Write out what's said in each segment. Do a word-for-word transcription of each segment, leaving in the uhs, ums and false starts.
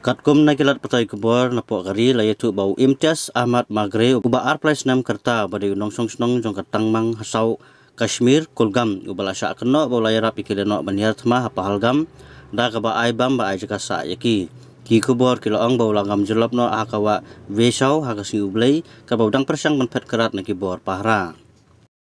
Katkum na ki lad pathai khubor napoh ka ri la ïathuh ba u Imtiaz Ahmad Magre, uba arphew lai snem ka rta, uba dei u nongshong shnong jong ka Tangmang ha South Kashmir, Kulgam, uba la shah kynnoh ba u la ïarap ïa ki lehnoh ban hiar thma ha Pahalgam da kaba ai bam ba ai jaka sah ïa ki. Ki khubor ki la ong ba u la ngam jyllop noh ha ka wah Weshaw ha ka sngi U Blei, kaba u dang pyrshang ban phet krad na ki bor pahara.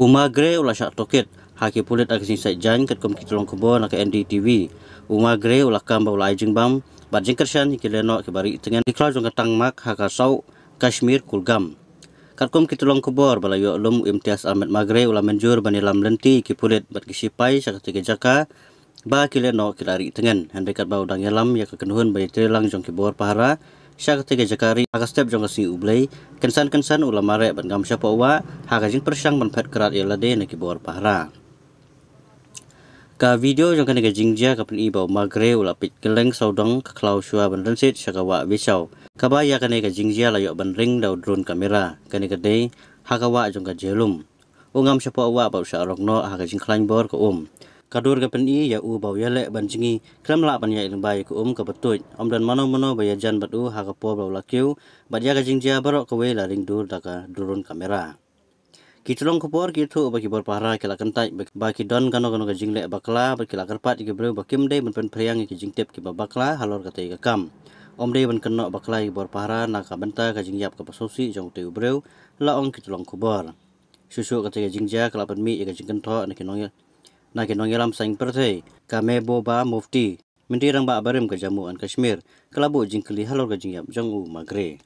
U Magre u la shah tohkit ha ki pulit ha ka sngi Saitjaiñ, katkum ki tyllong khubor na ka N D T V. U Magre u la kam ba u la ai jingbam bad jingkyrshan ïa ki lehnoh kiba rieh tngen, ki khlaw jong ka Tangmang ha ka South Kashmir, Kulgam. Katkum ki tyllong khubor ba la ïoh lum, u Imtiaz Ahmed Magre u la mynjur ban ïalam lynti ïa ki pulit bad ki sipai sha katei ka jaka ba ki lehnoh ki la rieh tngen. Hynrei katba u dang ïalam ïa ka kynhun ba ïatreilang jong ki bor pahara sha katei ka jaka rieh ha ka step jong ka sngi U Blei, kynsan kynsan u la mareh bad ngam shapoh wah ha ka jingpyrshang ban phet krad ïa lade na ki bor pahara. Ka video jong kane ka jingjia ka pyni ba u Magre u la peit kylleng sawdong ka khlaw shuwa ban rynsied sha ka wah Weshaw, kaba ïa kane ka jingjia la ïoh ban ring da u drone camera. Kane ka dei ha ka wah jong ka Jhelum. U ngam shapoh wah bad u shah rong noh ha ka jingkhlaiñ bor ka um. Ka dur ka pyni ïa u ba u ïaleh ban jngi, khlem lah ban ïaid lyngba ïa ka um kaba tuid. Ym don mano mano ba ïajan bad u ha ka por ba u la kiew, bad ïa ka jingjia baroh kawei la ring dur da ka drone camera. Ki tyllong khubor ki ïathuh ba ki bor pahara ki la kyntait ba, ba ki don kano kano ka jingleh bakla, bad ki la kyrpad ïa ki briew ba kim dei ban pynphriang ïa ki jingtip kiba bakla halor katei ka kam. Ym dei ban kynnoh bakla ïa ki bor pahara na ka bynta ka jingïap kaba sngewsih jong utei u briew, la ong ki tyllong khubor. Shuh shuh katei ka jingjia ka la pynmih ïa ka jingkynthoh na ki nong, na ki nongïalam saiñ pyrthei. Ka Mehbooba Mufti, Myntri Rangbah barim ka Jammu and Kashmir, ka la buh jingkylli halor ka jingïap jong u Magre.